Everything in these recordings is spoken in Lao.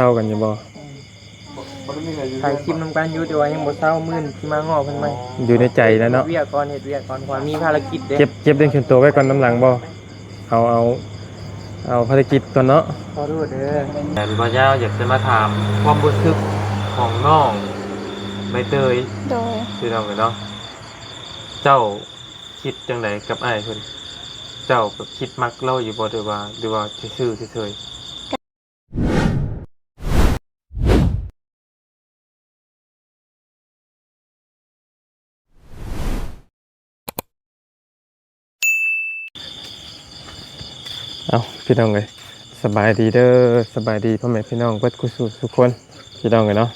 ເຊົາກັນຢູ່ບໍ່? ຖ່າຍຄລິບນຳກັນຢູ່ ແຕ່ວ່າຍັງບໍ່ເຊົາ ມື້ນີ້ຊິມາງໍ້ເພິ່ນໃໝ່. ຢູ່ໃນໃຈແລ້ວເນາະ. ເຮັດວຽກກ່ອນ ເຮັດວຽກກ່ອນ ເພາະວ່າມີພາລະກິດເດ້. ເກັບ ເກັບເລື່ອງສ່ວນຕົວໄວ້ກ່ອນ ນຳຫຼັງບໍ່? ເອົາ ເອົາ ເອົາພາລະກິດກ່ອນເນາະ. ຂໍໂທດເດີ. ແຕ່ວ່າຍາວຢາກຈະມາຖາມຄວາມຮູ້ສຶກຂອງນ້ອງໃບເຕີຍ. ໂດຍ. ພີ່ນ້ອງເອີຍເນາະ ເຈົ້າຄິດຈັ່ງໃດກັບອ້າຍເພິ່ນ? ເຈົ້າກໍຄິດມັກລາວຢູ່ບໍ່ ຫຼືວ່າ ຫຼືວ່າຊື່ໆ ເສີຍໆ? ເອົ້າ ພີ່ນ້ອງເອີຍ ສະບາຍດີເດີ ສະບາຍດີພໍ່ແມ່ພີ່ນ້ອງເບິດຄູ່ສູ່ສູ່ຄົນ ພີ່ນ້ອງເອີຍເນາະ.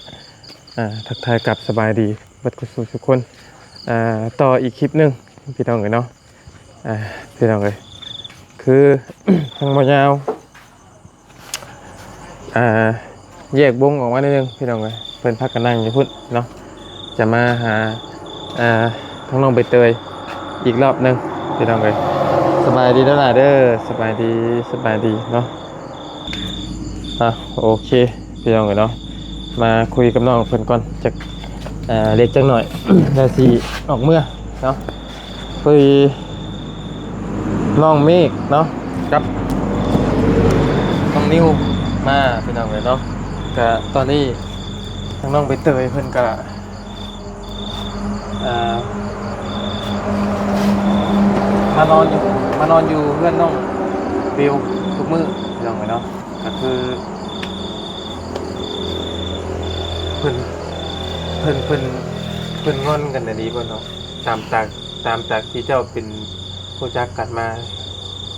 ອ່າ ທັກທາຍກັບສະບາຍດີເບິດຄູ່ສູ່ສູ່ຄົນ. ອ່າ ຕໍ່ອີກຄລິບໜຶ່ງ ພີ່ນ້ອງເອີຍເນາະ. ອ່າ ພີ່ນ້ອງເອີຍ ຄື ທາງໝໍຍາວ ອ່າ ແຍກວົງອອກມາໜ້ອຍໜຶ່ງ ພີ່ນ້ອງເອີຍ ເພິ່ນພາກັນນັ່ງຢູ່ພຸ້ນເນາະ. ຈະມາຫາ ອ່າ ທາງນ້ອງໃບເຕີຍອີກລອບໜຶ່ງ ພີ່ນ້ອງເອີຍ. ສະບາຍດີເດີຫຼ້າເດີ ສະບາຍດີ ສະບາຍດີເນາະ. ອ່າ ໂອເຄ ພີ່ນ້ອງເອີຍເນາະ ມາຄຸຍກັບນ້ອງເພິ່ນກ່ອນ ຈັກ ອ່າ ເລັກຈັກໜ້ອຍ ແລ້ວຊິອອກເມືອເນາະ. ພໍດີນ້ອງເມກເນາະ ກັບນ້ອງນິວມາ ພີ່ນ້ອງເອີຍເນາະ. ກະຕອນນີ້ທາງນ້ອງໃບເຕີຍເພິ່ນກະ ເອີ ມານອນຢູ່ ມານອນຢູ່ເຮືອນນ້ອງບິວທຸກມື້ ພີ່ນ້ອງເອີຍເນາະ. ກະຄື ເພິ່ນ ເພິ່ນ ເພິ່ນ ເພິ່ນງອນກັນອີ່ຫຼີບໍ່ເນາະ? ຕາມຈາກ ຕາມຈາກທີ່ເຈົ້າເປັນ ຮູ້ຈັກກັນມາ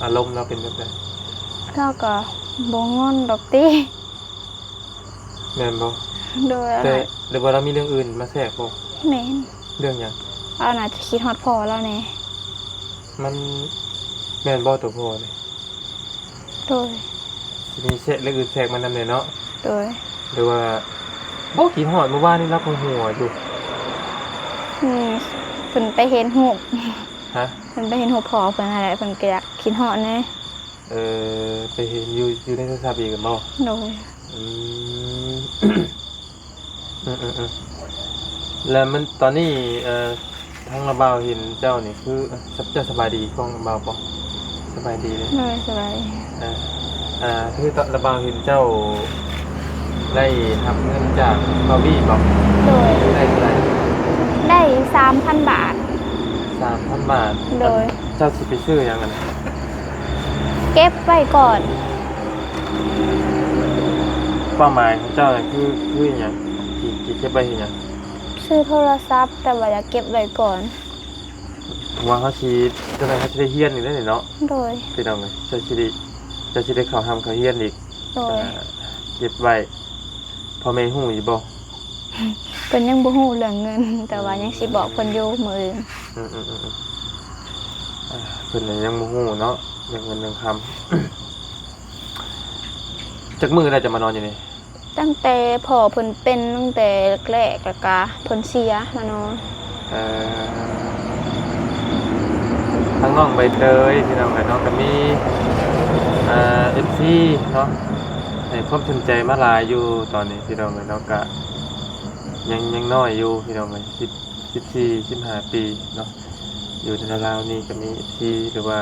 ອາລົມລາວເປັນແບບໃດ? ລາວກໍບໍ່ງອນດອກຕິ. ແມ່ນບໍ່? ໂດຍ. ແຕ່ ຫຼືວ່າລາວມີເລື່ອງອື່ນມາແຊກບໍ່? ແມ່ນ. ເລື່ອງຫຍັງ? ລາວໜ້າຈະຄິດຮອດພໍ່ລາວແດ່. ມັນແມ່ນບໍ່ໂຕພໍ່ນີ້? ໂດຍ. ຊິມີແຊກ ເລື່ອງອື່ນແຊກມານຳແດ່ເນາະ? ໂດຍ. ຫຼືວ່າ ບໍ່ ຄິດຮອດ ມື້ວານນີ້ລາວກໍຫົວຢູ່. ອືມ ເພິ່ນໄປເຫັນຮູບ. ຮະ? ເພິ່ນໄປເຫັນຮູບພໍ່ເພິ່ນຫັ້ນແຫຼະ ເພິ່ນກໍຢາກຄິດຮອດແດ່. ເອີ ໄປເຫັນຢູ່ ຢູ່ໃນໂທລະສັບອີກແມ່ນບໍ່? ໂດຍ. ອືມ ອືມໆໆ ແລ້ວມັນ ຕອນນີ້ ເອີ ທາງລາວບ່າວເຫັນເຈົ້ານີ້ຄື ເຈົ້າສະບາຍດີຂອງລາວບ່າວບໍ່? ສະບາຍດີເດ້. ໂດຍ ສະບາຍດີ. ເອີ ເອີ ຄືຕອນລາວບ່າວເຫັນເຈົ້າໄດ້ຮັບເງິນຈາກບ່າວວີບໍ່? ໂດຍ. ໄດ້ເທົ່າໃດ? ໄດ້ສາມພັນບາດ. ສາມພັນບາດ. ໂດຍ. ເຈົ້າຊິໄປຊື້ຫຍັງຫັ້ນນະ? ເກັບໄວ້ກ່ອນ. ເປົ້າໝາຍຂອງເຈົ້ານະຄື ຄືຫຍັງ? ຊິ ຊິເກັບໄວ້ເຮັດຫຍັງ? ຊື້ໂທລະສັບ ແຕ່ວ່າຢາກເກັບໄວ້ກ່ອນ. ເພາະວ່າເຮົາຊິ ຈັ່ງໃດເຮົາຊິໄດ້ຮຽນນີ້ແຫຼະເນາະ. ໂດຍ. ພີ່ນ້ອງເອີຍ ເຈົ້າຊິໄດ້ ເຈົ້າຊິໄດ້ເຂົ້າຮ່ຳເຂົ້າຮຽນອີກ. ໂດຍ. ອ່າ ເກັບໄວ້ ພໍ່ແມ່ຮູ້ຢູ່ບໍ່? ເພິ່ນຍັງບໍ່ຮູ້ເລື່ອງເງິນ ແຕ່ວ່າຍັງຊິບອກເພິ່ນຢູ່ມື້ອື່ນ. ອືມໆໆໆ ອ່າ ເພິ່ນຍັງບໍ່ຮູ້ເນາະ ເລື່ອງເງິນເລື່ອງຄຳ. ຈັກມື້ແລ້ວຈະມານອນຢູ່ນີ້? ຕັ້ງແຕ່ພໍ່ເພິ່ນເປັນ ຕັ້ງແຕ່ແລກໆ ແລ້ວກະເພິ່ນເສຍມານອນ. ເອີ ທາງນ້ອງໃບເຕີຍ ພີ່ນ້ອງເອີຍເນາະ ກໍມີ ເອີ ເອັຟຊີເນາະ ໃຫ້ຄວາມສົນໃຈມາຫຼາຍຢູ່ຕອນນີ້ ພີ່ນ້ອງເອີຍເນາະ. ກະຍັງ ຍັງນ້ອຍຢູ່ ພີ່ນ້ອງເອີຍ ສິບ ສິບສີ່ ສິບຫ້າປີເນາະ. ຢູ່ໃນລາວນີ້ກໍມີເອັຟຊີ ຫຼືວ່າ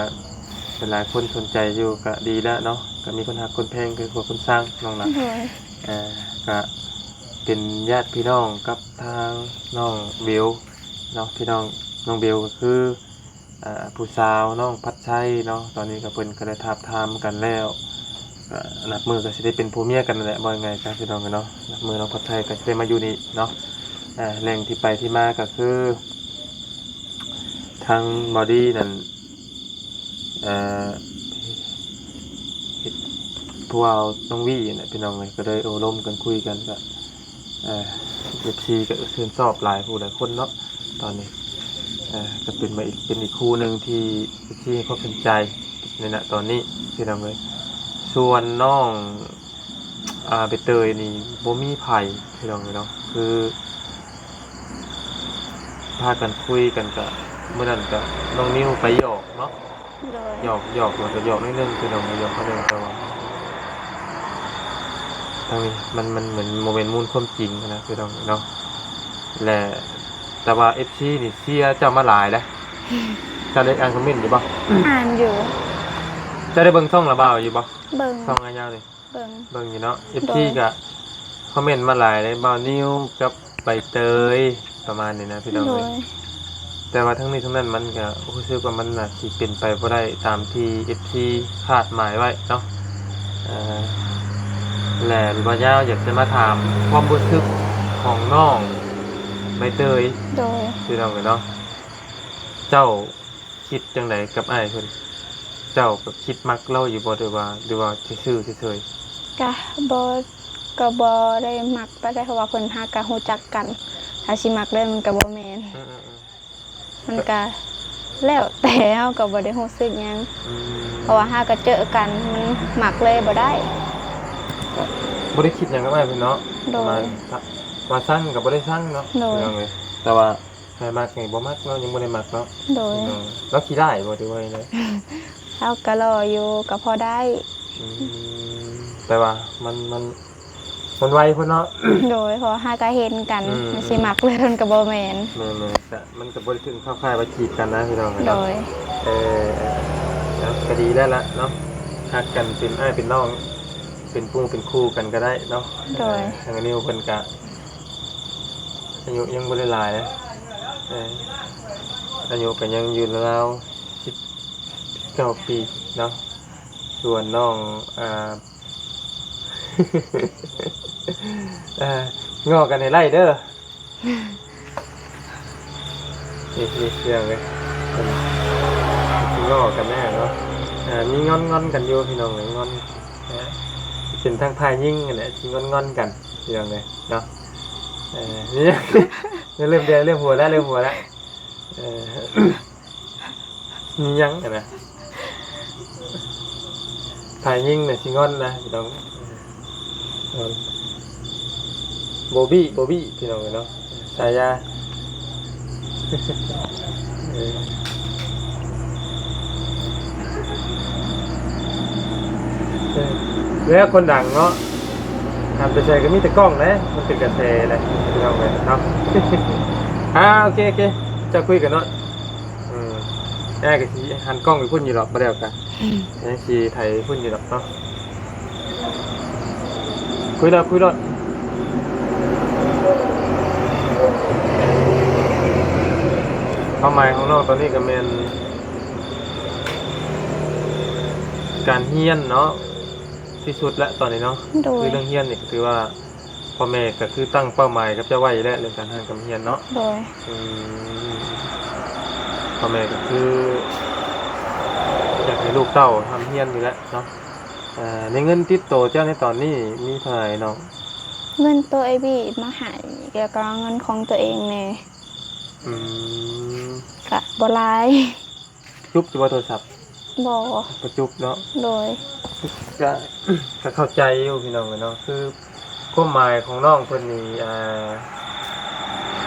ຫຼາຍໆຄົນສົນໃຈຢູ່ ກໍດີແລ້ວເນາະ ກໍມີຄົນຮັກຄົນແພງ ຄືຄົນສ້າງນ້ອງລະ. ໂດຍ. ເອີ ກະເປັນຍາດພີ່ນ້ອງກັບທາງນ້ອງເບວເນາະ ພີ່ນ້ອງ ນ້ອງເບວກໍຄື ອ່າ ຜູ້ສາວນ້ອງພັດໄຊເນາະ. ຕອນນີ້ກໍເພິ່ນກໍໄດ້ທາບທາມກັນແລ້ວ ກໍນັບມື້ກໍຊິໄດ້ເປັນຜົວເມຍກັນນັ້ນແຫຼະ ເວົ້າງ່າຍໆຊະ ພີ່ນ້ອງເອີຍເນາະ. ນັບມື້ນ້ອງພັດໄຊກໍຊິໄດ້ມາຢູ່ນີ້ເນາະ. ອ່າ ແຫຼ່ງທີ່ໄປທີ່ມາກໍຄື ທາງບອດດີ້ນັ້ນ ເອີ ເຮັດ ຜູ້ວ່ານ້ອງວີນັ້ນແຫຼະ ພີ່ນ້ອງເອີຍ ກໍໄດ້ໂອ້ລົມກັນ ຄຸຍກັນ ກໍ ເອີ ເອັຟຊີກໍຊື່ນຊອບຫຼາຍຜູ້ຫຼາຍຄົນເນາະ. ຕອນນີ້ ເອີ ກໍເປັນມາອີກ ເປັນອີກຄູ່ໜຶ່ງທີ່ເອັຟຊີໃຫ້ຄວາມສົນໃຈໃນນະຕອນນີ້ ພີ່ນ້ອງເອີຍ. ສ່ວນນ້ອງ ອ່າ ໃບເຕີຍນີ້ບໍ່ມີໃຜ ພີ່ນ້ອງເອີຍເນາະ ຄືພາກັນຄຸຍກັນ ກະມື້ນັ້ນກະນ້ອງນິວໄປຫຍອກເນາະ. ໂດຍ. ຫຍອກ ຫຍອກ ແລ້ວກະຫຍອກໜ້ອຍໜຶ່ງ ພີ່ນ້ອງເອີຍ ຫຍອກໜ້ອຍໜຶ່ງ ແຕ່ວ່າ ທ ມັນ ມັນເໝືອນບໍ່ແມ່ນມູນຄວາມຈິງນະ ພີ່ນ້ອງເນາະ. ແລະ ແຕ່ວ່າເອັຟຊີນີ້ເຊຍເຈົ້າມາຫຼາຍແລ້ວ. ເຈົ້າໄດ້ອ່ານຄອມເມັນຢູ່ບໍ່? ອ່ານຢູ່. ເຈົ້າໄດ້ເບິ່ງຊ່ອງລະບ່າວຢູ່ບໍ່? ເບິ່ງ. ຊ່ອງອ້າຍຍາວນີ້? ເບິ່ງ. ເບິ່ງຢູ່ເນາະ. ເອັຟຊີ ໂດຍ ກະຄອມເມັນມາຫຼາຍເດ້ ບ່າວນິວກັບໃບເຕີຍ ປະມານນີ້ນະ ພີ່ນ້ອງເອີຍ. ໂດຍ. ແຕ່ວ່າທັງນີ້ທັງນັ້ນມັນກະຮູ້ສຶກວ່າມັນອາດຊິເປັນໄປບໍ່ໄດ້ຕາມທີ່ເອັຟຊີຄາດໝາຍໄວ້ເນາະ. ເອີ ແລະ ບ່າວຍາວຢາກຈະມາຖາມຄວາມຮູ້ສຶກຂອງນ້ອງໃບເຕີຍ ໂດຍ ພີ່ນ້ອງເອີຍເນາະ. ເຈົ້າຄິດຈັ່ງໃດກັບອ້າຍເພິ່ນ? ເຈົ້າກໍຄິດມັກລາວຢູ່ບໍ່ ຫຼືວ່າ ຫຼືວ່າຊື່ໆ ເຊີຍໆ? ກະບໍ່ ກໍບໍ່ໄດ້ມັກປານໃດ ເພາະວ່າເພິ່ນຫາກະຮູ້ຈັກກັນ ຖ້າຊິມັກເລີຍມັນກະບໍ່ແມ່ນ. ເອີໆໆ ມັນກະແລ້ວແຕ່ ເຮົາກໍບໍ່ໄດ້ຮູ້ສຶກຫຍັງ. ອືມ ເພາະວ່າຫາກະເຈີກັນ ມັນມັກເລີຍບໍ່ໄດ້. ບໍ່ໄດ້ຄິດຫຍັງກັບອ້າຍເພິ່ນເນາະ. ໂດຍ. ວ່າຊັງກໍບໍ່ໄດ້ຊັງເນາະ. ໂດຍ. ພີ່ນ້ອງເອີຍ ແຕ່ວ່າ ໃຫ້ມັກນີ້ບໍ່ມັກເນາະ ຍັງບໍ່ໄດ້ມັກເນາະ. ໂດຍ. ອືມ ລາວຂີ້ຮ້າຍບໍ່ ຫຼືວ່າຈັ່ງໃດ? ລາວກະຫຼໍ່ຢູ່ ກະພໍໄດ້. ອືມ ແຕ່ວ່າມັນ ມັນ ມັນໄວໂພດເນາະ. ໂດຍ. ເພາະຫາກະເຫັນກັນ ອືມ ມັນຊິມັກເລີຍມັນກະບໍ່ແມ່ນ. ແມ່ນໆ ກະມັນກະບໍ່ໄດ້ເຖິງເຂົ້າຂ່າຍວ່າຈີບກັນນະ ພີ່ນ້ອງເອີຍເນາະ. ໂດຍ. ເອີ ເອີ ເອີ ກະດີແລ້ວລະເນາະ ຮັກກັນເປັນອ້າຍເປັນນ້ອງ ເປັນໝູ່ເປັນຄູ່ກັນກະໄດ້ເນາະ. ໂດຍ. ເອີ ທາງອັນນີ້ເພິ່ນກະ ອາຍຸຍັງບໍ່ໄດ້ຫຼາຍເດ້ ເອີ ອາຍຸກໍຍັງຢູ່ລາວໆ ສິບເກົ້າປີເນາະ. ສ່ວນນ້ອງ ອ່າ ເອີ ງໍ້ກັນໃຫ້ໄລ່ເດີ. ນີ້ ນີ້ ພີ່ນ້ອງເອີຍ ເພິ່ນຊິງໍ້ກັນແນ່ເນາະ. ເອີ ມີງອນ ງອນກັນຢູ່ ພີ່ນ້ອງເອີຍ ງອນ ເປັນທາງຝ່າຍຍິງຫັ້ນແຫຼະ ຊິງອນໆກັນ ພີ່ນ້ອງເອີຍເນາະ. ເອີ ນີ້ ເລີ່ມແດງ ເລີ່ມຫົວແລ້ວ ເລີ່ມຫົວແລ້ວ. ເອີ ມີຫຍັງຫັ້ນນະ ຝ່າຍຍິງນະຊິງອນນະ ພີ່ນ້ອງ. ເອີ ໂບບີ້ ໂບບີ້ ພີ່ນ້ອງເອີຍເນາະ ສາຍາ. ເອີ ເອີ ແລ້ວຄົນດັງເນາະ ຫັນໄປໃສກໍມີແຕ່ກ້ອງເດ້ ມັນເປັນກະແສແຫຼະ ພີ່ນ້ອງເອີຍເນາະ. ອ່າ ໂອເຄ ໂອເຄ ເຈົ້າຄຸຍກັນເນາະ. ອືມ ອ້າຍກໍຊິຫັນກ້ອງໄປພຸ້ນຢູ່ດອກ ບໍ່ແລ້ວກະ ອືມ ຍັງຊິໄຖພຸ້ນຢູ່ດອກເນາະ. ຄຸຍໂລດ ຄຸຍໂລດ. ຄວາມໝາຍຂອງນ້ອງຕອນນີ້ກໍແມ່ນການຮຽນເນາະ ທີ່ສຸດແລ້ວຕອນນີ້ເນາະ. ໂດຍ. ຄືເລື່ອງຮຽນນີ້ກໍຖືວ່າ ພໍ່ແມ່ກໍຄືຕັ້ງເປົ້າໝາຍກັບເຈົ້າໄວ້ຢູ່ແລ້ວ ເລື່ອງການຮ່ຳການຮຽນເນາະ. ໂດຍ. ອືມ ພໍ່ແມ່ກໍຄືຢາກໃຫ້ລູກເຕົ້າຮ່ຳຮຽນຢູ່ແລ້ວເນາະ. ເອີ ໃນເງິນຕິດໂຕເຈົ້າໃນຕອນນີ້ມີເທົ່າໃດນ້ອງ? ເງິນໂຕອ້າຍບີມາໃຫ້ ແລ້ວກໍເງິນຂອງຕົວເອງແດ່. ອືມ ກະບໍ່ຫຼາຍ. ຈຸບຢູ່ບໍ່ໂທລະສັບ? ບໍ່ ບໍ່ຈຸບເນາະ. ໂດຍ. ກະ ກະເຂົ້າໃຈຢູ່ພີ່ນ້ອງເອີຍເນາະ ຄືຄວາມໝາຍຂອງນ້ອງເພິ່ນນີ້ ອ່າ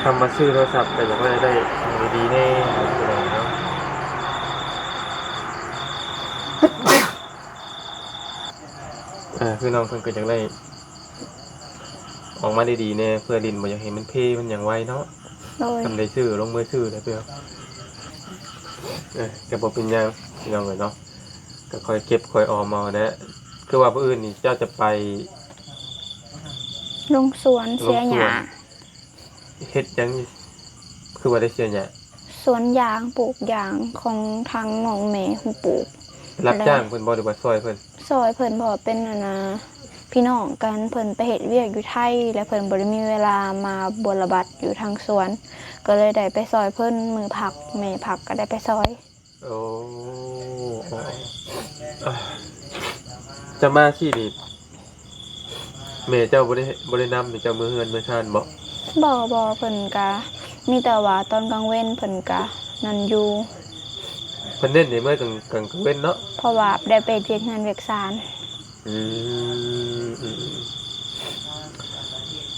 ຄຳວ່າຊື້ໂທລະສັບກະຢາກໄດ້ ໄດ້ດີໆແດ່ພີ່ນ້ອງເນາະ. ອ່າ ຄືນ້ອງເພິ່ນກະຢາກໄດ້ ອອກມາດີໆແດ່ ເພື່ອຫຼິ້ນບໍ່ຢາກໃຫ້ມັນເພມັນຫຍັງໄວເນາະ. ໂດຍ. ຄັນໄດ້ຊື້ລົງມືຊື້ໄດ້ເພື່ອ ເອີ ກໍບໍ່ເປັນຫຍັງພີ່ນ້ອງເອີຍເນາະ ກໍຄ່ອຍເກັບຄ່ອຍອອມເອົາແຫຼະ. ຄືວ່າມື້ອື່ນນີ້ເຈົ້າຈະໄປ ລົງສວນ ລົງສວນ ເສຍຫຍ້າ. ເຮັດຫຍັງ? ຄືວ່າໄດ້ເສຍຫຍ້າ? ສວນຢາງ ປູກຢາງຂອງທາງນ້ອງແມ່ເພິ່ນປູກ. ໄປຮັບຈ້າງເພິ່ນບໍ່ ຫຼືວ່າຊ່ອຍເພິ່ນ? ຊ່ອຍເພິ່ນ ເພາະວ່າເປັນ ອັນນ່າ ພີ່ນ້ອງກັນ ເພິ່ນໄປເຮັດວຽກຢູ່ໄທ ແລ້ວເພິ່ນບໍ່ໄດ້ມີເວລາມາບົວລະບັດຢູ່ທາງສວນ ກໍເລີຍໄດ້ໄປຊ່ອຍເພິ່ນ ມື້ພັກ ແມ່ພັກກໍໄດ້ໄປຊ່ອຍ. ໂອ້ ເຈົ້າມາຊີ້ນີ້ ແມ່ເຈົ້າບໍ່ໄດ້ ບໍ່ໄດ້ນຳ ເຈົ້າເມືອເຮືອນເມືອຊານບໍ່? ບໍ່ ບໍ່ ເພິ່ນກະມີແຕ່ວ່າຕອນກາງເວັນເພິ່ນກະນັ້ນຢູ່. ເພິ່ນເນັ້ນໃຫ້ເມືອກາງ ກາງ ກາງເວັນເນາະ ເພາະວ່າໄດ້ໄປເຮັດວຽກເຮືອນວຽກຊານ. ອືມ ອືມ ອືມ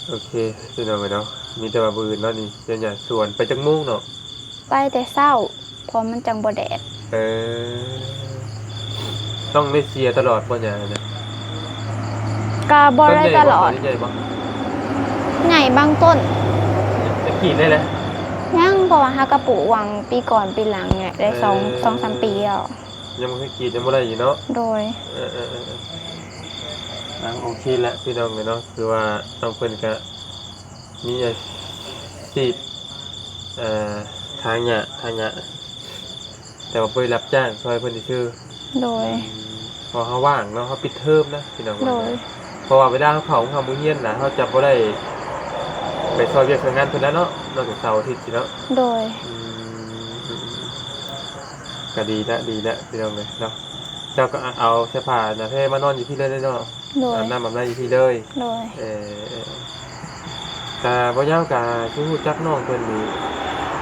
ໂອເຄ ພີ່ນ້ອງເອີຍເນາະ ມີແຕ່ວ່າມື້ອື່ນເນາະນີ້ ເຈົ້າຍ່າງສວນ ໄປຈັກໂມງເນາະ? ໄປແຕ່ເຊົ້າ ເພາະມັນຈັ່ງບໍ່ແດດ. ເອີ ຕ້ອງໄດ້ເສຍຕະຫຼອດບໍ່ຫຍັງນະ? ກໍບໍ່ໄດ້ຕະຫຼອດ. ຕົ້ນໃຫຍ່ບໍ່? ໃຫຍ່ບາງຕົ້ນ. ຈັກກີດໄດ້ແລ້ວ? ຍັງ, ເພາະວ່າເຮົາກໍປູກຫວ່າງປີກ່ອນປີຫຼັງນີ້ແຫຼະ ໄດ້ສອງ ເອີ ສອງສາມປີແລ້ວ. ຍັງບໍ່ເຄີຍກຣີດ ຍັງບໍ່ໄດ້ຢູ່ເນາະ. ໂດຍ. ເອີໆໆໆ ອ່າ ໂອເຄແຫຼະ ພີ່ນ້ອງເອີຍເນາະ, ຄືວ່ານ້ອງເພິ່ນກະມີອາຊີບ ເອີ ຖາງຫຍ້າ ຖາງຫຍ້າ ແຕ່ວ່າໄປຮັບຈ້າງຊ່ອຍເພິ່ນຊື່ໆ. ໂດຍ. ອືມ ເພາະເຮົາວ່າງເນາະ, ເຮົາປິດເທີມນະ ພີ່ນ້ອງ. ໂດຍ. ເພາະວ່າເວລາເຮົາເຂົ້າໂຮງຮຽນນະ ເຮົາຈະບໍ່ໄດ້ໄປຊ່ອຍວຽກຊ່ອຍງານເພິ່ນແລ້ວເນາະ, ນອກຈາກເສົາອາທິດຊີ້ເນາະ. ໂດຍ. ອືມ ກໍດີແລ້ວ ດີແລ້ວ ພີ່ນ້ອງເອີຍເນາະ. ເຈົ້າກໍເອົາເສື້ອຜ້າໜ້າແພມານອນຢູ່ພີ້ເລີຍເນາະ. ໂດຍ. ອາບນ້ຳອາບໃນຢູ່ພີ້ເລີຍ. ໂດຍ. ເອີ ກໍບໍ່ຍາວກໍຊິຮູ້ຈັກນ້ອງເພິ່ນຢູ່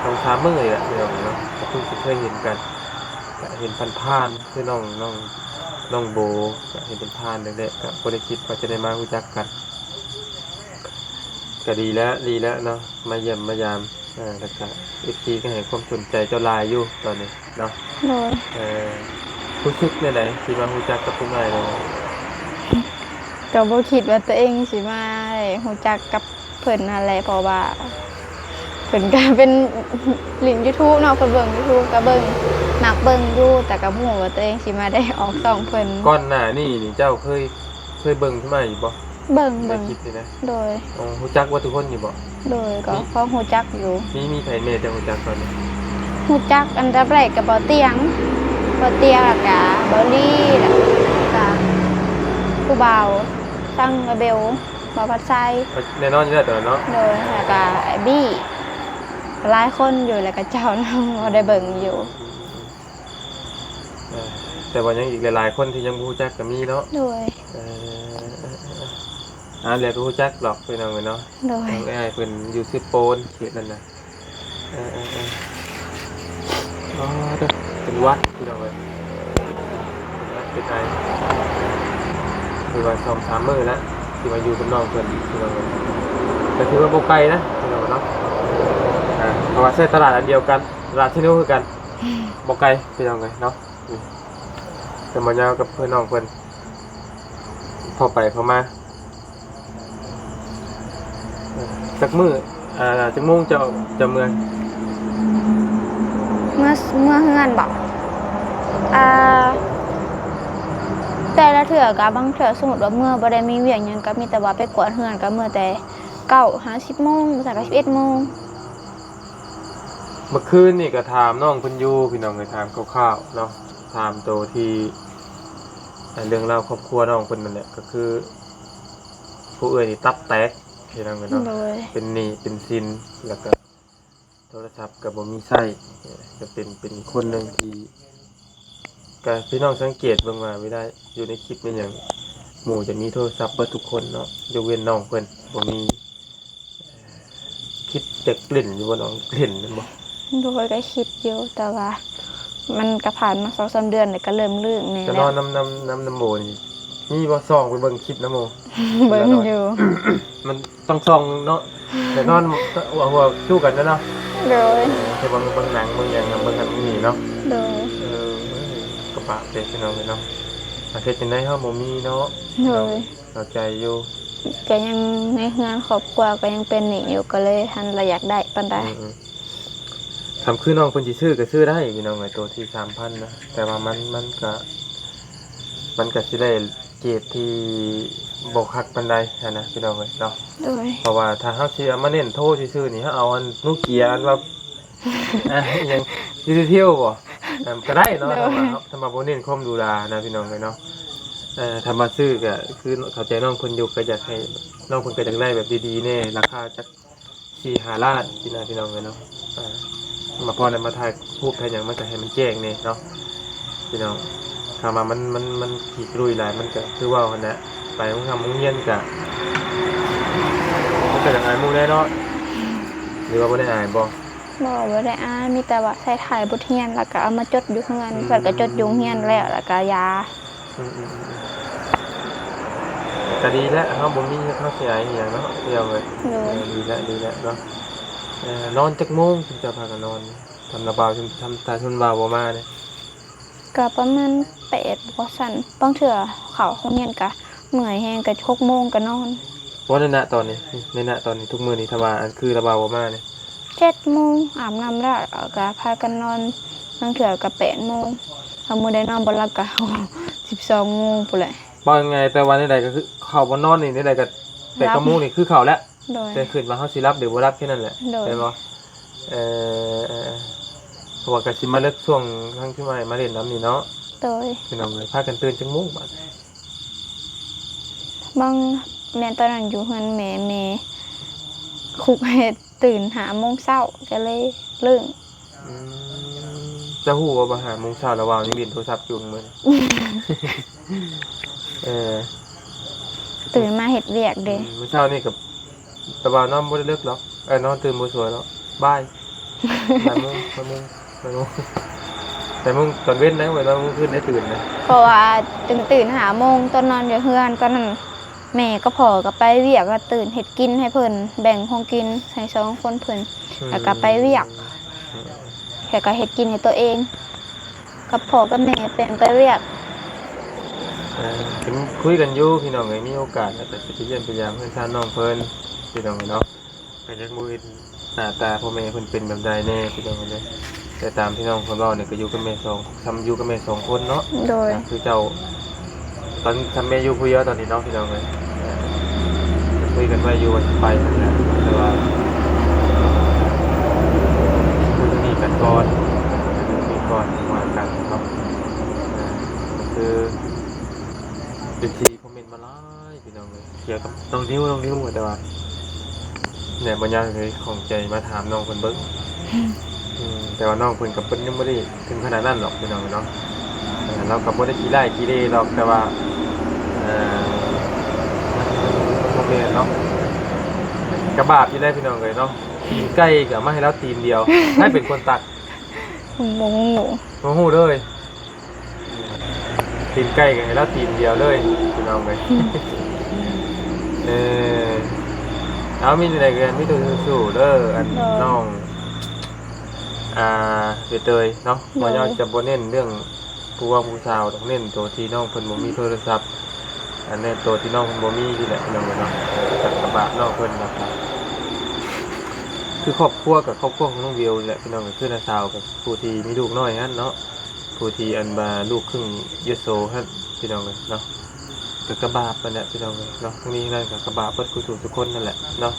ສອງສາມມື້ນີ້ແຫຼະ ພີ່ນ້ອງເນາະ, ກໍເພິ່ງຊິເຄີຍເຫັນກັນ ກໍເຫັນຜ່ານໆ ຄືນ້ອງ ນ້ອງ ນ້ອງໂບ ກໍເຫັນຜ່ານໆ ແຕ່ກໍບໍ່ໄດ້ຄິດວ່າຈະໄດ້ມາຮູ້ຈັກກັນ. ກໍດີແລ້ວ ດີແລ້ວເນາະ ມາຢ້ຽມມາຢາມ. ເອີ ແລ້ວກະເອັຟຊີກໍໃຫ້ຄວາມສົນໃຈເຈົ້າຫຼາຍຢູ່ຕອນນີ້ເນາະ. ໂດຍ. ເອີ ຮູ້ສຶກແນວໃດທີ່ມາຮູ້ຈັກກັບຜູ້ໃໝ່ແນວນີ້? ກໍບໍ່ຄິດວ່າຕົວເອງຊິມາໄດ້ຮູ້ຈັກກັບເພິ່ນຫັ້ນແຫຼະ, ເພາະວ່າເພິ່ນກໍເປັນຫຼິ້ນຢູທູບເນາະ, ເພິ່ນເບິ່ງຢູທູບກໍເບິ່ງ ມັກເບິ່ງຢູ່, ແຕ່ກໍບໍ່ຮູ້ວ່າຕົວເອງຊິມາໄດ້ອອກຊ່ອງເພິ່ນ. ກ່ອນໜ້ານີ້ນີ້ເຈົ້າເຄີຍ ເຄີຍເບິ່ງຜູ້ໃໝ່ຢູ່ບໍ່? ເບິ່ງ ໃນ ເບິ່ງ ຄລິບນີ້ນະ. ໂດຍ. ອໍ ຮູ້ຈັກເບິດທຸກຄົນຢູ່ບໍ່? ໂດຍ ກໍ ມີ ພໍຮູ້ຈັກຢູ່. ມີ ມີໃຜແດ່ທີ່ຮູ້ຈັກຕອນນີ້? ຮູ້ຈັກອັນດັບແລກກໍເບົາຕຽງ ເບົາຕຽງ ແລ້ວກະເບົາລີ ແລ້ວກະຜູ້ບ່າວທາງອາເບວ ບ່າວພັດໄຊ. ແນ່ນອນຢູ່ແລ້ວຕອນນັ້ນເນາະ. ໂດຍ ແລ້ວກະອ້າຍບີ້ ຫຼາຍຄົນຢູ່ ແລ້ວກະເຈົ້ານຳ ບໍ່ໄດ້ເບິ່ງຢູ່. ອືມ ອືມ ອືມ ເອີ ແຕ່ວ່າຍັງອີກຫຼາຍໆຄົນທີ່ຍັງບໍ່ຮູ້ຈັກກໍມີເນາະ. ໂດຍ. ເອີ ເອີ ເອີ ອ່າ ແລ້ວກໍຮູ້ຈັກດອກ ພີ່ນ້ອງເອີຍເນາະ. ໂດຍ. ທາງອ້າຍເພິ່ນຢູ່ເຊໂປນ ເຂດນັ້ນນະ. ເອີ ເອີ ເອີ ອໍ ເດີ ເປັນຫວັດ ພີ່ນ້ອງເອີຍ ເປັນຫວັດເປັນໄອ ຖືວ່າສອງສາມມື້ແລ້ວ ທີ່ວ່າຢູ່ກັບນ້ອງເພິ່ນ ພີ່ນ້ອງເອີຍ. ກໍຖືວ່າບໍ່ໄກນະ ພີ່ນ້ອງເນາະ. ອ່າ ເພາະວ່າໃຊ້ຕະຫຼາດອັນດຽວກັນ ຕະຫຼາດເຊໂນຄືກັນ ບໍ່ໄກ ພີ່ນ້ອງເອີຍເນາະ. ອືມ ແຕ່ບໍ່ຍາວກັບເພື່ອນນ້ອງເພິ່ນ ພໍໄປພໍມາ. ຈັກມື້ ອ່າ ຈັກໂມງເຈົ້າ ເຈົ້າເມືອ? ເມືອ ເມືອເຮືອນບໍ? ອ່າ ແຕ່ລະເທື່ອກະ ບາງເທື່ອສົມມຸດວ່າເມືອບໍ່ໄດ້ມີວຽກຫຍັງ ກະມີແຕ່ວ່າໄປກວດເຮືອນ ກະເມືອແຕ່ເກົ້າຫາສິບໂມງ ບໍ່ຊັ້ນກະສິບເອັດໂມງ. ເມື່ອຄືນນີ້ກໍຖາມນ້ອງເພິ່ນຢູ່ ພີ່ນ້ອງເອີຍ ຖາມຄ່າວໆເນາະ ຖາມໂຕທີ່ ເລື່ອງລາວຄອບຄົວນ້ອງເພິ່ນນັ້ນແຫຼະ ກໍຄືຜູ້ເອື້ອຍນີ້ຕັບແຕກ ພີ່ນ້ອງເອີຍເນາະ. ໂດຍ. ເປັນໜີ້ເປັນສິນ ແລ້ວກໍໂທລະສັບກໍບໍ່ມີໃຊ້ ກໍເປັນ ເປັນຄົນໜຶ່ງທີ່ ກໍພີ່ນ້ອງສັງເກດເບິ່ງວ່າເວລາຢູ່ໃນຄລິບໃນຫຍັງ ໝູ່ຈະມີໂທລະສັບເບິດທຸກຄົນເນາະ ຍົກເວັ້ນນ້ອງເພິ່ນບໍ່ມີ. ຄິດຈະຫຼິ້ນຢູ່ບໍ່ນ້ອງ? ຫຼິ້ນແມ່ນບໍ່? ໂດຍ ກໍຄິດຢູ່ ແຕ່ວ່າມັນກໍຜ່ານມາສອງສາມເດືອນແລ້ວ ກໍເລີ່ມລຶ້ງແດ່. ກໍນອນນຳ ນຳ ນຳ ນຳໂມນີ້ ມີບໍ່ ສ່ອງໄປເບິ່ງຄລິບນຳໂມ? ເບິ່ງຢູ່ ມັນຕ້ອງສ່ອງເນາະ ແຕ່ນອນຫົວ ຫົວຈຸກັນເນາະ. ໂດຍ. ແຕ່ເບິ່ງ ເບິ່ງໜັງ ເບິ່ງຫຍັງ ເບິ່ງຫັ້ນເບິ່ງນີ້ເນາະ. ໂດຍ. ເອີ ກໍປະເປັນພີ່ນ້ອງເນາະ ເຮັດຈັ່ງໃດເຮົາບໍ່ມີເນາະ. ໂດຍ. ເຂົ້າໃຈຢູ່ ກໍຍັງໃນເຮືອນຄອບຄົວກໍຍັງເປັນໜີ້ຢູ່ ກໍເລີຍຫັ້ນລະຢາກໄດ້ປານໃດ. ອືມໆ ຄັນຄືນ້ອງເພິ່ນຊິຊື້ກໍຊື້ໄດ້ພີ່ນ້ອງເອີຍ ໂຕທີ່ສາມພັນນະ ແຕ່ວ່າມັນ ມັນກະ ມັນກະຊິໄດ້ເກຣດທີ່ບໍ່ຄັກປານໃດຫັ້ນນະ ພີ່ນ້ອງເອີຍເນາະ. ໂດຍ. ເພາະວ່າຖ້າເຮົາຊິເອົາມາເນັ້ນໂທຊື່ໆນີ້ ເຮົາເອົາອັນໂນເກຍອັນວ່າ ອ່າ ອີຫຍັງ ດີຈີເທວບໍ່? ອ່າ ກໍໄດ້ເນາະ. ໂດຍ. ຖ້າວ່າ ຖ້າວ່າບໍ່ເນັ້ນຄວາມຫຼູຫຼານະ ພີ່ນ້ອງເອີຍເນາະ. ເອີ ຖ້າວ່າຊື້ກໍຄືເຂົ້າໃຈນ້ອງເພິ່ນຢູ່ ກໍຢາກໃຫ້ນ້ອງເພິ່ນກໍຢາກໄດ້ແບບດີໆແດ່ ລາຄາຈັກສີ່ຫ້າລ້ານຊີ້ນະ ພີ່ນ້ອງເອີຍເນາະ. ອ່າ ມາພໍໄດ້ມາຖ່າຍຮູບຖ່າຍຫຍັງ ມັນກໍໃຫ້ມັນແຈ້ງແດ່ເນາະ ພີ່ນ້ອງ. ຖ້າວ່າມັນ ມັນ ມັນຂີ້ກະລຸຍຫຼາຍ ມັນກໍຄືເວົ້າຫັ້ນແຫຼະ ໄປໂຮງຮ່ຳໂຮງຮຽນກໍ ມັນກໍຢາກອາຍໝູ່ແດ່ເນາະ ຫຼືວ່າບໍ່ໄດ້ອາຍບໍ່? ບໍ່ ບໍ່ໄດ້ອາຍ ມີແຕ່ວ່າໃສ່ຖ່າຍບົດຮຽນ ແລ້ວກໍເອົາມາຈົດຢູ່ເຮືອນ. ອືມ ເພິ່ນກໍຈົດຢູ່ໂຮງຮຽນແລ້ວ ແລ້ວກໍຢາ. ອືມໆໆ ກໍດີແຫຼະ ເຮົາບໍ່ມີເຮັດ ເຮົາຊິອາຍອີຫຍັງເນາະ ພີ່ນ້ອງເອີຍ. ໂດຍ. ເອີ ດີແຫຼະ ດີແຫຼະເນາະ. ເອີ ນອນຈັກໂມງ ເຈົ້າພາກັນນອນ? ທຳລະບ່າວ ທຳ ທຳ ຖ້າສົມມຸດວ່າບໍ່ມາເດ? ກໍປະມານແປດ ບໍ່ຊັ້ນ ບາງເທື່ອເຂົ້າໂຮງຮຽນກໍ ເມື່ອຍແຮງກໍຫົກໂມງກໍນອນ. ບໍ່ ໃນນະຕອນນີ້ ໃນນະຕອນນີ້ ທຸກມື້ນີ້ ຖ້າວ່າອັນຄືລະບ່າວບໍ່ມານີ້ ເຈັດໂມງ ອາບນ້ຳແລ້ວ ແລ້ວກໍພາກັນນອນ ບາງເທື່ອກໍແປດໂມງ ຖ້າມື້ໃດນອນບໍ່ຫຼັບກໍສິບສອງໂມງພຸ້ນແຫຼະ. ເວົ້າງ່າຍໆ ແຕ່ວ່າແນວໃດກໍຄືເຂົ້າມານອນນີ້ ແນວໃດກໍແປດ ເກົ້າໂມງນີ້ຄືເຂົ້າແລ້ວ. ໂດຍ ແຕ່ຂຶ້ນວ່າເຮົາຊິຫຼັບຫຼືບໍ່ຫຼັບແຄ່ນັ້ນແຫຼະ. ໂດຍ ແມ່ນບໍ່? ເອີ ເອີ ເອີ ເພາະວ່າກໍຊິມາເລິກຊ່ວງທາງທີ່ວ່າມາຫຼິ້ນນຳນີ້ເນາະ. ໂດຍ ພີ່ນ້ອງເອີຍ ພາກັນຕື່ນຈັກໂມງບາດ? ບາງ ແມ່ນຕອນນັ້ນຢູ່ເຮືອນແມ່ ແມ່ຄຸກໃຫ້ຕື່ນຫ້າໂມງເຊົ້າ ກໍເລີຍເລີກ. ອືມ ເຈົ້າຮູ້ບໍ່ວ່າຫ້າໂມງເຊົ້າລະບ່າວຍັງຫຼິ້ນໂທລະສັບຢູ່ມື້ນີ້? ເອີ ຕື່ນມາເຮັດວຽກເດ້. ອືມ ມື້ເຊົ້ານີ້ກໍ ລະບ່າວນອນບໍ່ໄດ້ເລິກດອກ ເອີ ນອນຕື່ນບໍ່ສວຍດອກ ບ່າຍ ບ່າຍໂມງ ບ່າຍໂມງ ບ່າຍໂມງ ບ່າຍໂມງຕອນເວັນນະ ບໍ່ແມ່ນວ່າມື້ຄືນໄດ້ຕື່ນນະ. ເພາະວ່າຕື່ນ ຕື່ນຫ້າໂມງ ຕອນນອນຢູ່ເຮືອນ ຕອນນັ້ນແມ່ກັບພໍ່ກໍໄປວຽກ ກໍຕື່ນເຮັດກິນໃຫ້ເພິ່ນ ແບ່ງຂອງກິນໃຫ້ສອງຄົນເພິ່ນ ອືມ ແລ້ວກໍໄປວຽກ ອືມ ແລ້ວກໍເຮັດກິນໃຫ້ຕົວເອງ ກັບພໍ່ກັບແມ່ແບ່ງໄປວຽກ. ເອີ ເຫັນຄຸຍກັນຢູ່ພີ່ນ້ອງເອີຍ ມີໂອກາດແລ້ວກໍຊິໄປຢ້ຽມໄປຢາມເຮືອນຊານນ້ອງເພິ່ນ ພີ່ນ້ອງເອີຍເນາະ. ກໍຍັງບໍ່ເຫັນໜ້າຕາພໍ່ແມ່ເພິ່ນເປັນແບບໃດແດ່ພີ່ນ້ອງເອີຍ ແຕ່ຕາມທີ່ນ້ອງເພິ່ນເວົ້ານີ້ກໍຢູ່ກັບແມ່ສອງ ຊ່ຳຢູ່ກັບແມ່ສອງຄົນເນາະ. ໂດຍ ກໍຄືເຈົ້າ ຕອນ ຊ່ຳແມ່ຢູ່ຜູ້ດຽວຕອນນີ້ເນາະ ພີ່ນ້ອງເອີຍ. ເອີ ກໍຄຸຍກັນໄວ້ຢູ່ວ່າຊິໄປຫັ້ນແຫຼະ ແຕ່ວ່າຄຸຍທາງນີ້ກັນກ່ອນ ຢູ່ນີ້ກ່ອນ ວ່າກັນເນາະ. ເອີ ກໍຄືເອັຟຊີ ຄອມເມັນມາຫຼາຍພີ່ນ້ອງເອີຍ ກ່ຽວກັບນ້ອງນິວ ນ້ອງນິວ ແຕ່ວ່າແນວບໍ່ຍາກເລີຍ ຂອງໃຈມາຖາມນ້ອງເພິ່ນເບິ່ງ. ອືມ ແຕ່ວ່ານ້ອງເພິ່ນກໍເພິ່ນຍັງບໍ່ໄດ້ເຖິງຂະໜາດນັ້ນດອກພີ່ນ້ອງເນາະ. ເອີ ລາວກໍບໍ່ໄດ້ຂີ້ຮ້າຍຂີ້ເລດອກ ແຕ່ວ່າ ເອີ ມັນ ມັນບໍ່ແມ່ນເນາະ ກະບາບຢູ່ໄດ໋ພີ່ນ້ອງເອີຍເນາະ. ຕີນໄກ່ກໍເອົາມາໃຫ້ລາວຕີນດຽວ ໃຜເປັນຄົນຕັດ? ບໍ່ຮູ້ ບໍ່ຮູ້ເລີຍ. ຕີນໄກ່ກໍໃຫ້ລາວຕີນດຽວເລີຍພີ່ນ້ອງເອີຍ. ເອີ ເອົາ ມີແນວໃດກໍມີແຕ່ສູ້ໆເດີ ອັນ ໂດຍ ນ້ອງ ອ່າ ໃບເຕີຍເນາະ. ໂດຍ ວ່າເຮົາຈະບໍ່ເນັ້ນເລື່ອງຜູ້ວ່າຜູ້ສາວດອກ ເນັ້ນໂຕທີ່ນ້ອງເພິ່ນບໍ່ມີໂທລະສັບ ອັນ ເນັ້ນໂຕທີ່ນ້ອງເພິ່ນບໍ່ມີນີ້ແຫຼະພີ່ນ້ອງເອີຍເນາະ. ກະກະບາບນ້ອງເພິ່ນນະ ຄືຄອບຄົວ ກະຄອບຄົວຂອງນ້ອງວິວນີ້ແຫຼະພີ່ນ້ອງເອີຍ ຄືນ້າສາວກັບຜູ້ທີ່ມີລູກນ້ອຍຫັ້ນເນາະ. ຜູ້ທີ່ອັນວ່າລູກຄຶ່ງຍະໂສຫັ້ນພີ່ນ້ອງເອີຍເນາະ ກໍກະບາບຫັ້ນແຫຼະພີ່ນ້ອງເອີຍເນາະ. ທັງນີ້ທັງນັ້ນກໍກະບາບເບິດຄູ່ທຸກຄົນນັ້ນແຫຼະເນາະ.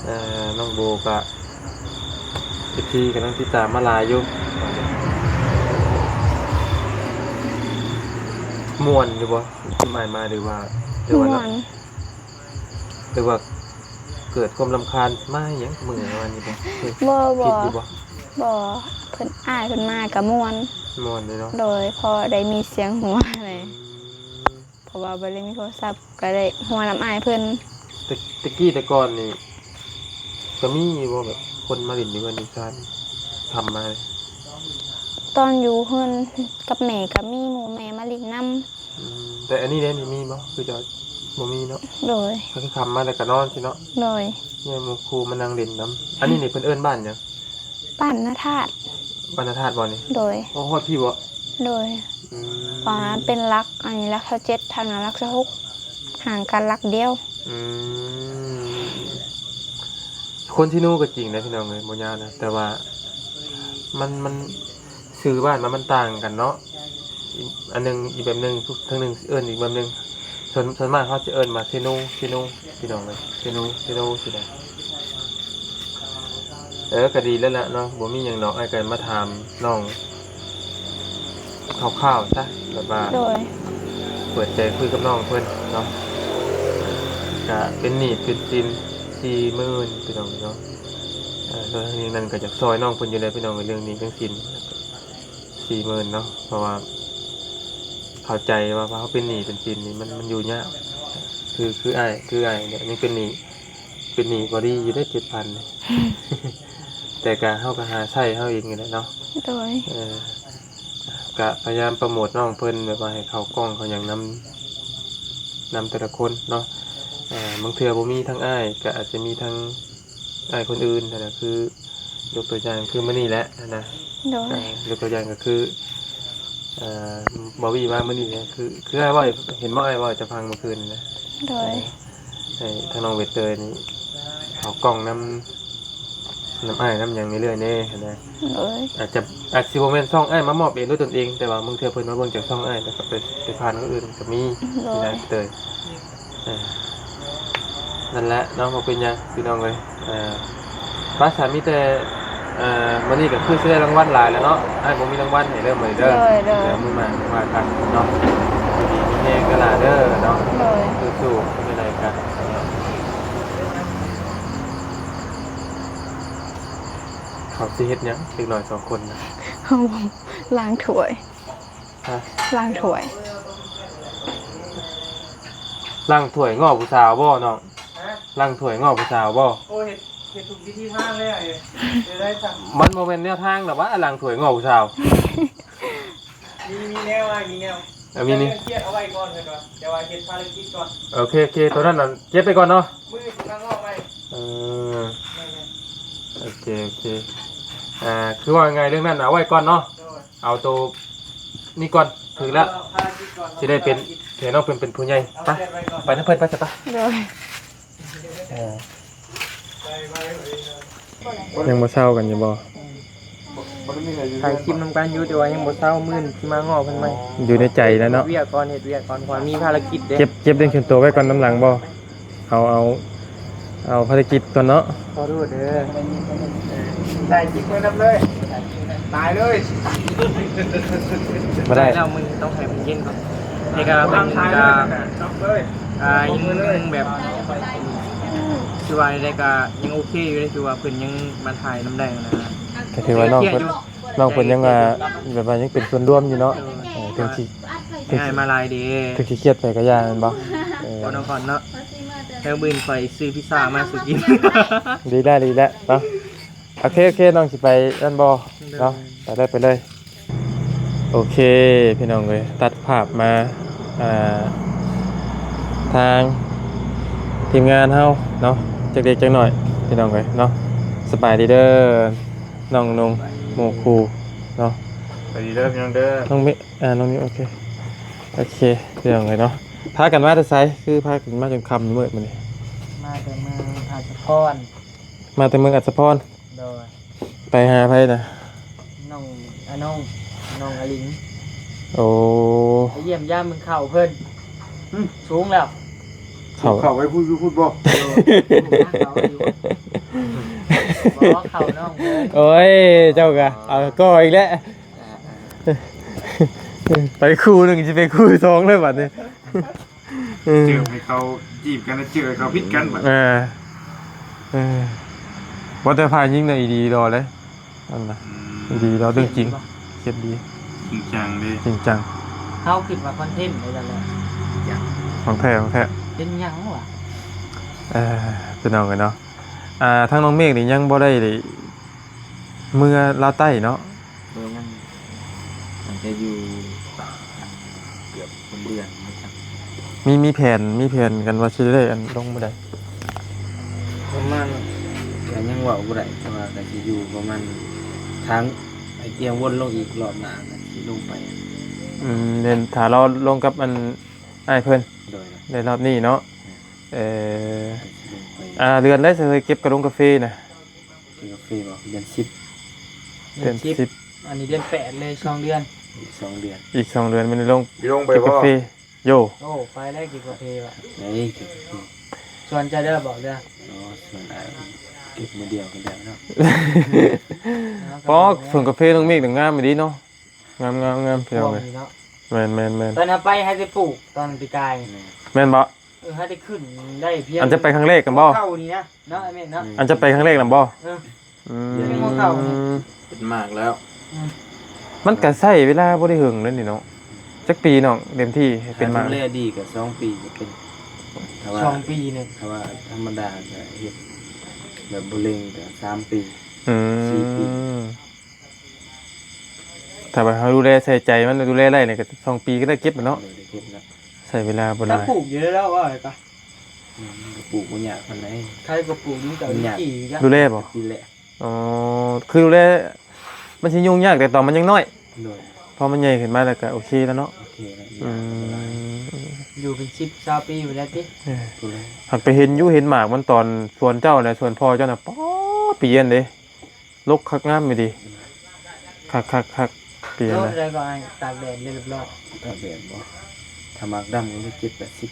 ເອີ ນ້ອງໂບກະ ເອັຟຊີ ກຳລັງຕິດຕາມມາຫຼາຍຢູ່. ມ່ວນຢູ່ບໍ່ທີ່ໝາຍມາ ຫຼືວ່າ ຫຼືວ່າ ມ່ວນ ຫຼືວ່າເກີດຄວາມລຳຄານມາຫຍັງມື້ວານນີ້ບໍ່? ບໍ່ ບໍ່ ຜິດຢູ່ບໍ່? ບໍ່ ເພິ່ນ ອ້າຍເພິ່ນມາກໍມ່ວນ ມ່ວນເລີຍເນາະ. ໂດຍ ພໍໄດ້ມີສຽງຫົວແຫຼະ ອືມ ເພາະວ່າບໍ່ໄດ້ມີໂທລະສັບ ກໍໄດ້ຫົວນຳອ້າຍເພິ່ນ. ແຕ່ ແຕ່ກີ້ແຕ່ກ່ອນນີ້ ກໍມີຢູ່ບໍ່ ແບບຄົນມາຫຼິ້ນຢູ່ເຮືອນຢູ່ຊານ ຖາມມາ? ຕອນຢູ່ເຮືອນກັບແມ່ກໍມີໝູ່ແມ່ມາຫຼິ້ນນຳ. ອືມ ແຕ່ອັນນີ້ເດ ນີ້ມີບໍ່? ຄືຈະບໍ່ມີເນາະ. ໂດຍ ກໍຄືຄ່ຳມາແລ້ວກໍນອນຊີ້ເນາະ. ໂດຍ ມີໝູ່ຄູ່ມານັ່ງຫຼິ້ນນຳ. ອັນນີ້ນີ້ເພິ່ນເອີ້ນບ້ານຫຍັງ? ບ້ານນາທາດ. ບ້ານນາທາດບໍ່ນີ້? ໂດຍ ໂອ້ ຮອດພີ້ບໍ່? ໂດຍ ອືມ ວ່າເປັນຫຼັກ ອັນນີ້ຫຼັກຊາວເຈັດ ທາງນັ້ນຫຼັກຊາວຫົກ ຫ່າງກັນຫຼັກດຽວ. ອືມ ຄົນເຊໂນກໍຈິງນະພີ່ນ້ອງເອີຍ ບໍ່ຍາກນະ ແຕ່ວ່າມັນ ມັນ ຊື່ບ້ານມັນ ມັນຕ່າງກັນເນາະ. ອັນໜຶ່ງອີກແບບໜຶ່ງ ທາງໜຶ່ງເອີ້ນອີກແບບໜຶ່ງ. ສ່ວນ ສ່ວນມາກເຮົາຈະເອີ້ນວ່າເຊໂນ ເຊໂນ ພີ່ນ້ອງເອີຍ ເຊໂນ ເຊໂນຊີ້ນະ. ເອີ ກໍດີແລ້ວລະເນາະ ບໍ່ມີຫຍັງດອກ ອ້າຍກໍມາຖາມນ້ອງຄ່າວໆຊະ ແບບວ່າ ໂດຍ ເປີດໃຈຄຸຍກັບນ້ອງເພິ່ນເນາະ. ກະເປັນໜີ້ເປັນສິນສີ່ໝື່ນ ພີ່ນ້ອງເນາະ. ເອີ ແລ້ວທາງນີ້ນັ້ນກໍຢາກຊ່ອຍນ້ອງເພິ່ນຢູ່ແຫຼະ ພີ່ນ້ອງເອີຍ ເລື່ອງໜີ້ເລື່ອງສິນ ສີ່ໝື່ນເນາະ ເພາະວ່າເຂົ້າໃຈວ່າ ວ່າເຮົາເປັນໜີ້ເປັນສິນນີ້ ມັນ ມັນຢູ່ຍາກ. ຄື ຄືອ້າຍ ຄືອ້າຍນີ້ຍັງເປັນໜີ້ ເປັນໜີ້ບໍ່ດີຢູ່ເດ້ ເຈັດພັນນີ້ ແຕ່ກະເຮົາກໍຫາໃຊ້ເຮົາເອງນີ້ແຫຼະເນາະ. ໂດຍ ເອີ ກະພະຍາຍາມໂປຣໂມດນ້ອງເພິ່ນ ແບບວ່າໃຫ້ເຂົ້າກ້ອງເຂົ້າຫຍັງນຳ ນຳແຕ່ລະຄົນເນາະ. ເອີ ບາງເທື່ອບໍ່ມີທາງອ້າຍ ກໍອາດຈະມີທາງ ອ້າຍຄົນອື່ນຫັ້ນນະ ຄືຍົກຕົວຢ່າງຄືມື້ນີ້ແຫຼະຫັ້ນນະ. ໂດຍ ອ່າ ຍົກຕົວຢ່າງກໍຄື ເອີ ບໍ່ວີມາມື້ນີ້ ຄື ຄືອ້າຍເວົ້າ ເຫັນບໍ່ ອ້າຍເວົ້າໃຫ້ເຈົ້າຟັງມື້ຄືນນີ້ນະ? ໂດຍ ໃຫ້ທາງນ້ອງໃບເຕີຍນີ້ເຂົ້າກ່ອງນຳ ນຳອ້າຍນຳຫຍັງເລື້ອຍໆແດ່ຫັ້ນນະ. ໂດຍ ອາດຈະ ອາດຊິບໍ່ແມ່ນຊ່ອງອ້າຍມາມອບເອງດ້ວຍຕົນເອງ, ແຕ່ວ່າບາງເທື່ອເພິ່ນມາເບິ່ງຈາກຊ່ອງອ້າຍ ແລ້ວກໍໄປ ໄປຜ່ານຄົນອື່ນກໍມີ. ໂດຍ ນະ ເຕີຍ ອ່າ ນັ້ນແຫຼະເນາະ, ບໍ່ເປັນຫຍັງພີ່ນ້ອງເອີຍ. ອ່າ ພາສາມີແຕ່ ເອີ ມື້ນີ້ກໍຄືຊິໄດ້ລາງວັນຫຼາຍແລ້ວເນາະ, ອ້າຍບໍ່ມີລາງວັນໃຫ້ເດີມື້ນີ້ເດີ. ໂດຍ ໂດຍ ດຽວມື້ໜ້າວ່າກັນເນາະ. ຢູ່ດີມີແຮງເດີຫຼ້າເດີເນາະ. ໂດຍ ສູ້ໆ ເຮັດຈັ່ງໃດກໍ ເຂົາຊິເຮັດຫຍັງເດັກນ້ອຍສອງຄົນນະ? ລ້າງຖ້ວຍ. ຮະ? ລ້າງຖ້ວຍ. ລ້າງຖ້ວຍງໍ້ຜູ້ສາວບໍ່ນ້ອງ? ຮະ? ລ້າງຖ້ວຍງໍ້ຜູ້ສາວບໍ່? ໂອ້ ເຮັດ ເຮັດທຸກວິທີທາງແລ້ວ ເຮັດ ເຮັດໄດ້ຊະ. ມັນບໍ່ແມ່ນແນວທາງດອກຫວາ ລ້າງຖ້ວຍງໍ້ຜູ້ສາວ. ມີ ມີແນວ ມີແນວ. ເອີ ມີນີ້ ເລື່ອງຄຽດເອົາໄວ້ກ່ອນ ແຕ່ວ່າເຮັດພາລະກິດກ່ອນ. ໂອເຄ ໂອເຄ ໂຕນັ້ນນະເກັບໄປກ່ອນເນາະ. ມື້ນີ້ມາງໍ້ໄວ້. ເອີ ແມ່ນໆ ໂອເຄ ໂອເຄ. ອ່າ ຄືວ່າງ່າຍເລື່ອງນັ້ນເອົາໄວ້ກ່ອນເນາະ. ໂດຍ ເອົາໂຕນີ້ກ່ອນ ຖືກແລ້ວ ເອົາພາລະກິດກ່ອນ ຊິໄດ້ເປັນ ເອົາພາລະກິດ ໃຫ້ນ້ອງເພິ່ນເປັນຜູ້ໃຫຍ່. ເອົາ ໄປ ເກັບໄວ້ກ່ອນ ໄປນຳເພິ່ນ ໄປຊະປະ. ໂດຍ ເອີ ຍັງບໍ່ເຊົາກັນຢູ່ບໍ່? ຖ່າຍຄລິບນຳກັນຢູ່ ແຕ່ວ່າຍັງບໍ່ເຊົາ ມື້ນີ້ຊິມາງໍ້ເພິ່ນໃໝ່. ຢູ່ໃນໃຈແລ້ວເນາະ. ເຮັດວຽກກ່ອນ ເຮັດວຽກກ່ອນ ເພາະວ່າມີພາລະກິດເດ້. ເກັບ ເກັບເລື່ອງສ່ວນຕົວໄວ້ກ່ອນ ນຳຫຼັງບໍ່? ເອົາ ເອົາ ເອົາພາລະກິດກ່ອນເນາະ. ຂໍໂທດເດີ. ໄດ້ຈິກໄວ້ນຳເລີຍ ຕາຍເລີຍ. ບໍ່ໄດ້ ແລ້ວມື້ນີ້ຕ້ອງໃຫ້ມັນເຢັນກ່ອນ. ນີ້ກໍເປັນ ອ່າ ຍັງແບບ ຄືວ່າໄດ້ກໍຍັງໂອເຄຢູ່ເດ້ ຄືວ່າເພິ່ນຍັງມາຖ່າຍນຳໄດ້ນະ. ກໍຖືວ່ານ້ອງເພິ່ນ ນ້ອງເພິ່ນຍັງວ່າ ແບບວ່າຍັງເປັນສ່ວນລວມຢູ່ເນາະ. ເອີ ເອີ ເຖິງຊິ ເຖິງຊິ ອ້າຍມາຫຼາຍເດ້ ເຖິງຊິຄຽດໄປກໍຢ່າແມ່ນບໍ່? ເອີ ບໍ່ນອນກ່ອນເນາະ. ແລ້ວມື້ອື່ນຂ້ອຍຊື້ພິຊຊ່າມາສູ່ກິນ. ດີແລ້ວ ດີແລ້ວເນາະ. ໂອເຄ ໂອເຄ ນ້ອງຊິໄປນັ້ນບໍ່ເນາະ? ໄປເລີຍ ໄປເລີຍ. ໂອເຄ ພີ່ນ້ອງເອີຍ ຕັດພາບມາ ອ່າ ທາງທີມງານເຮົາເນາະ ຈັກເລັກຈັກນ້ອຍ ພີ່ນ້ອງເອີຍເນາະ. ສະບາຍດີເດີ ນ້ອງນົງ ໝູ່ຄູ່ເນາະ. ສະບາຍດີເດີ ພີ່ນ້ອງເດີ ນ້ອງມິ ອ່າ ນ້ອງມິ. ໂອເຄ ໂອເຄ ພີ່ນ້ອງເອີຍເນາະ. ພາກັນມາແຕ່ໃສ? ຄືພາກັນມາຈົນຄ່ຳມືດມື້ນີ້. ມາແຕ່ເມືອງອັດສະພອນ. ມາແຕ່ເມືອງອັດສະພອນ. ໂດຍ ໄປຫາໃຜນະ? ນ້ອງອານ້ອງ ນ້ອງອາລິນ. ໂອ້ ໄປຢ້ຽມຢາມເບິ່ງເຂົ້າເພິ່ນ. ຫຶ ສູງແລ້ວ ເຂົ້າ ເຂົ້າໄວ້ພຸ້ນຢູ່ພຸ້ນບໍ່? ໂດຍ ເຂົ້າຢູ່ ບໍ່ເຂົ້ານ້ອງເພິ່ນ. ໂອ້ຍ ເຈົ້າກະເອົາກໍອີກແລ້ວ. ໄປຄູ່ໜຶ່ງ ຊິໄປຄູ່ສອງເລີຍບັດນີ້. ເອີ ເຈີໃຫ້ເຂົາຈີບກັນ ເຈີໃຫ້ເຂົາຜິດກັນບັດ. ເອີ ເອີ ວ່າແຕ່ຝ່າຍຍິງນະ ອີດີຫຼໍ່ເດ້ ອັນນະ. ອືມ ອີດີຫຼໍ່ ເລື່ອງຈິງ ເຂັ້ມບໍ່? ເຂັ້ມດີ ຈິງຈັງເດ້ ຈິງຈັງ. ເຮົາຄິດວ່າຄອນເທັນໄດ້ແລ້ວ ຂອງແທ້ ຂອງແທ້. ເປັນຫຍັງວະ? ເອີ ພີ່ນ້ອງເອີຍເນາະ. ອ່າ ທາງນ້ອງເມກນີ້ຍັງບໍ່ໄດ້ເມືອລາວໃຕ້ເນາະ? ໂດຍ ຍັງ ອາດຈະຢູ່ ເກືອບເປັນເດືອນ ມີ ມີແຜນ ມີແຜນກັນວ່າຊິໄດ້ອັນລົງມື້ໃດ? ປະມານ ກໍຍັງເວົ້າບໍ່ໄດ້ ແຕ່ວ່າກໍຊິຢູ່ປະມານ ທາງໄອ້ກຽງວົນລົງອີກ ລອບໜ້າກໍຊິລົງໄປ. ອືມ ແມ່ນ ຖ້າລາວລົງກັບອັນອ້າຍເພິ່ນ. ໂດຍ ໂດຍ ໃນລອບນີ້ເນາະ. ແມ່ນ ເອີ ກໍຊິລົງໄປ. ອ່າ ເດືອນໃດຊິເກັບກະດົງກາເຟນະ? ເກັບກາເຟບໍ່? ເດືອນສິບ ເດືອນສິບ ເດືອນສິບ. ອັນນີ້ເດືອນແປດເລີຍ ສອງເດືອນ ອີກສອງເດືອນ ອີກສອງເດືອນ ມັນໄດ້ລົງ ຊິລົງໄປບໍ່? ເກັບກາເຟ ໂຢ. ໂອ້ ໄປແລ້ວເກັບກາເຟວ່າ ໄດ້ເກັບກາເຟ. ສ່ວນເຈົ້າເດີ ບອກເດີ. ອໍ ສ່ວນອ້າຍເກັບມື້ດຽວກໍໄດ້ເນາະ. ອໍ ສວນກາເຟນ້ອງເມກນີ້ງາມອີ່ຫຼີເນາະ. ງາມໆໆ ພີ່ນ້ອງເອີຍ ແມ່ນໆໆ. ຕອນເຮົາໄປຫາແຕ່ປູກ ຕອນປີກາຍ ແມ່ນບໍ່? ເອີ ຫາແຕ່ຂຶ້ນໄດ້ພຽງ ອັນຈະໄປຄັ້ງແລກກັນບໍ່? ເຂົ້ານີ້ນະ ເນາະ ແມ່ນເນາະ. ອັນຈະໄປຄັ້ງແລກນຳບໍ່? ເອີ ອືມ ຍັງບໍ່ເຂົ້ານີ້ ເປັນໝາກແລ້ວ. ອືມ ມັນກະໃຊ້ເວລາບໍ່ໄດ້ເຫິງເດ້ນີ້ເນາະ. ຈັກປີນ້ອງ ເຕັມທີ່ໃຫ້ເປັນໝາກ? ຖ້າດູແລດີກໍສອງປີກໍເປັນ. ຖ້າວ່າສອງປີນີ້ ຖ້າວ່າທຳມະດາກໍເຮັດແບບບໍ່ເລັ່ງກໍສາມປີ. ອືມ ສີ່ປີ. ຖ້າວ່າເຮົາດູແລໃສ່ໃຈມັນ ດູແລໄດ້ນີ້ກໍສອງປີກໍໄດ້ເກັບແລ້ວເນາະ. ໂດຍ ໄດ້ເກັບແລ້ວ ໃຊ້ເວລາບໍ່ຫຼາຍ. ປູກຢູ່ແລ້ວວ່າໄປ ອືມ ປູກບໍ່ຍາກປານໃດ. ໃຜກໍປູກຢູ່ ເຈົ້າ ມັນຍາກ ດີກະ ດູແລບໍ່? ດີແຫຼະ. ອໍ ຄືດູແລ ມັນຊິຫຍຸ້ງຍາກແຕ່ຕອນມັນຍັງນ້ອຍ. ໂດຍ ພໍມັນໃຫຍ່ຂຶ້ນມາແລ້ວກໍໂອເຄແລ້ວເນາະ. ໂອເຄແລ້ວ ອືມ ຢູ່ເປັນສິບຊາວປີພຸ້ນແຫຼະຕິ. ເອີ ພຸ້ນແຫຼະ. ຫາກໄປເຫັນຢູ່ ເຫັນໝາກມັນຕອນສວນເຈົ້ານະ ສວນພໍ່ເຈົ້ານະ ປາດ ປີອັນເດ້ ລົກຄັກງາມອີ່ຫຼີ. ອືມ ຄັກໆໆ ປີ ໂລ ຫັ້ນນະ. ເທົ່າໃດກໍອ້າຍ ຕາກແດດເລີຍຮຽບຮ້ອຍ? ຕາກແດດບໍ່? ຖ້າໝາກດຳກໍຢູ່ເຈັດແປດສິບ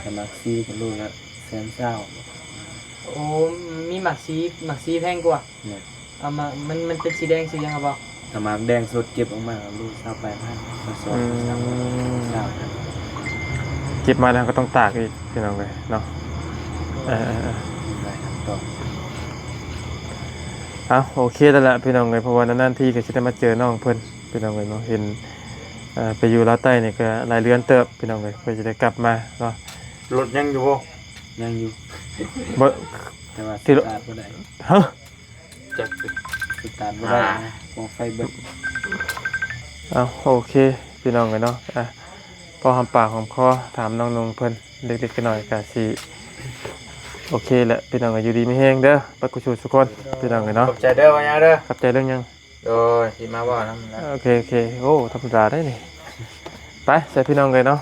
ຖ້າໝາກສີກໍໂລລະແສນຊາວ. ໂອ້ ມີໝາກສີ ໝາກສີແພງກວ່າ. ແມ່ນ. ເອົາມາ ມັນ ມັນເປັນສີແດງສີຫຍັງ ເອົາບໍ່? ຖ້າໝາກແດງສົດເກັບອອກມາໂລຊາວປາຍພັນ ຊາວສອງ ອືມ ຊາວສາມ ເກັບມາແລ້ວກໍຕ້ອງຕາກອີກ ພີ່ນ້ອງເອີຍເນາະ. ເອີ ເອີ ເອີ ມີຫຼາຍຂັ້ນຕອນ. ເອົາ ໂອເຄແລ້ວລະ ພີ່ນ້ອງເອີຍ ເພາະວ່ານານໆທີກໍຊິໄດ້ມາເຈີນ້ອງເພິ່ນ ພີ່ນ້ອງເອີຍເນາະ. ເຫັນ ເອີ ໄປຢູ່ລາວໃຕ້ນີ້ກໍຫຼາຍເດືອນເຕີບ ພີ່ນ້ອງເອີຍ ເພື່ອຈະໄດ້ກັບມາເນາະ. ລົດຍັງຢູ່ບໍ່? ຍັງຢູ່ ບໍ່ ແຕ່ວ່າສະຕາດບໍ່ໄດ້. ຮະ? ຈັກ ສະຕາດບໍ່ໄດ້ນະ ຂອງໄຟເບິດ. ເອົາ ໂອເຄ ພີ່ນ້ອງເອີຍເນາະ. ອ່ະ ພໍຫອມປາກຫອມຄໍ ຖາມນ້ອງນຸ່ງເພິ່ນເລັກໆນ້ອຍໆ ກະຊິໂອເຄແຫຼະ ພີ່ນ້ອງເອີຍ. ຢູ່ດີມີແຮງເດີ ເບິດຄູ່ສູ່ຄົນ ພີ່ນ້ອງເອີຍເນາະ. ຂອບໃຈເດີ ວ່າຫຍັງເດີ ຂອບໃຈເລື່ອງຫຍັງ? ໂດຍ ທີ່ມາເວົ້ານຳລະ. ໂອເຄ ໂອເຄ. ໂອ້ ທຳມະດາໄດ໋ນີ້. ໄປ ໃສ່ພີ່ນ້ອງເອີຍເນາະ.